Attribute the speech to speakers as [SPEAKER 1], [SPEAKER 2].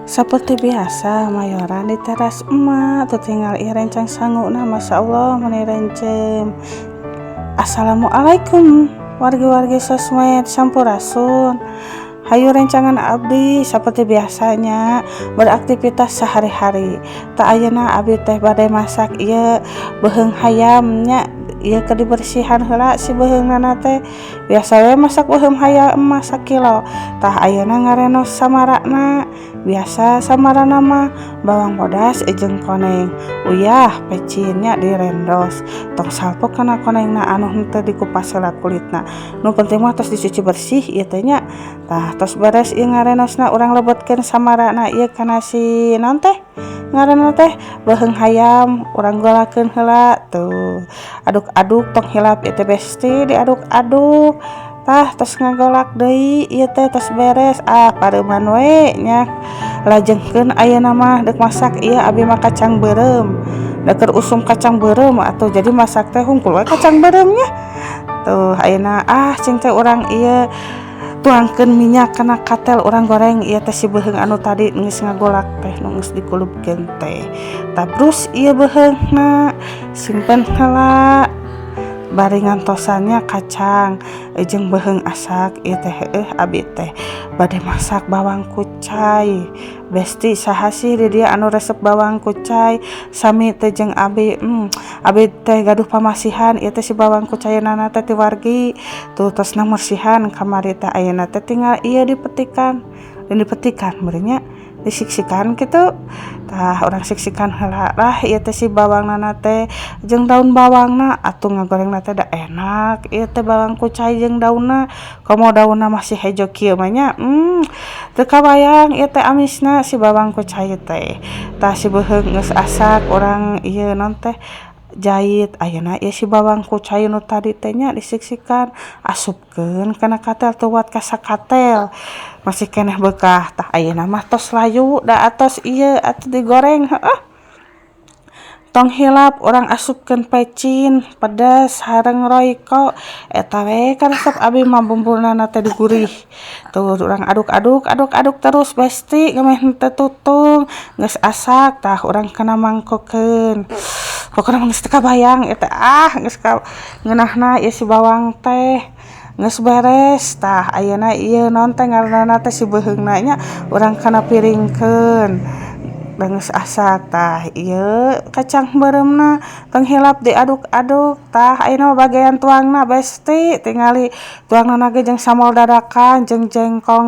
[SPEAKER 1] Seperti biasa mayoran di teras emak tuh, tinggal ieu rencang sanguna. Masya Allah, meni rencem. Assalamualaikum, wargi-wargi sosmed, sampurasun. Hayu rencangan abdi seperti biasanya beraktivitas sehari-hari. Tah, ayeuna abdi teh bade masak ieu beuheung hayamnya. Ieu keur dibersihan heula si beuheungna teh. Biasa we masak beuheung hayam mah sakilo. Tah, ayeuna ngarenos samarana. Biasa samarana mah bawang bodas jeung koneng, uyah, pecin nya, direndos. Tong salpok kana konengna anu henteu dikupas heula kulitna, nu penting mah tos dicuci bersih ieu teh nya. Tah, tos beres ieu ngarenosna, urang lebetkeun samarana ieu kana si naon teh ngaranna teh, beuheung hayam. Urang golakeun heula tuh, aduk-aduk. Tong hilap ieu teh, besti, diaduk-aduk. Tah, tos ngagolak deui ieu teh, tos beres. Ah, pareuman we nya. Lajengkeun ayeuna mah deuk masak ieu abi mah kacang beureum. Da keur usum kacang beureum atuh, jadi masak teh hungkul we kacang beureum nya. Tuh, ayeuna ah cing teh urang ieu tuangkeun minyak kana katel, urang goreng ieu teh si beuheung anu tadi geus ngagolak teh, nu geus dikulubkeun teh. Tabrus ieu beuheungna, simpen heula bari ngantosannya kacang jeung beuheung asak ieu teh. Heueuh, abi teh bade masak bawang kucai. Besti, saha sih di dieu anu resep bawang kucai sami teh jeung abi? Abi teh gaduh pamasihan ieu teh si bawang kucaynana teh ti wargi. Tuh, tosna mersihan kamari teh. Ayeuna teh tinggal ieu dipetikan dan dipetikan meureun nya, disiksikan kitu. Tah, urang siksikan heula lah ieu teh si bawangnana teh jeung daun bawangna. Atuh ngagorengna teh da enak ieu teh bawang kucai jeung daunna. Komo daunna masih hejo kieu mah nya, teu kabayang ieu teh amisna si bawang kucai teh. Tah, si beuheung geus asak, urang ieu naon teh, jait. Ayeuna ieu si bawang kucai nu tadi teh nya disiksikan, asupkeun kana katel. Tuat ka sakatel, masih keneh beukah. Tah, ayeuna mah tos layu da atos ieu atuh digoreng. Heueuh, tong hilap urang asupkeun pecin pedes sareng Royco. Eta we karesep abi mah, bumbuna teh digurih. Tuh, urang aduk-aduk, aduk-aduk terus, besti, ngemeh henteu tutung. Geus asak, tah urang kana mangkokeun. Pokona mah geus teu kabayang eta. Ah, geus ngeunahna ieu si bawang teh. Geus beres. Tah, ayeuna ieu naon teh ngaranna teh, si beuheungna nya, urang kana piringkeun da geus asak. Tah, ieu kacang beureumna tong hilap diaduk-aduk. Tah, ayeuna mah bagian tuangna, besti. Tingali tuangnana ge jeung sambal dadakan jeung jengkol.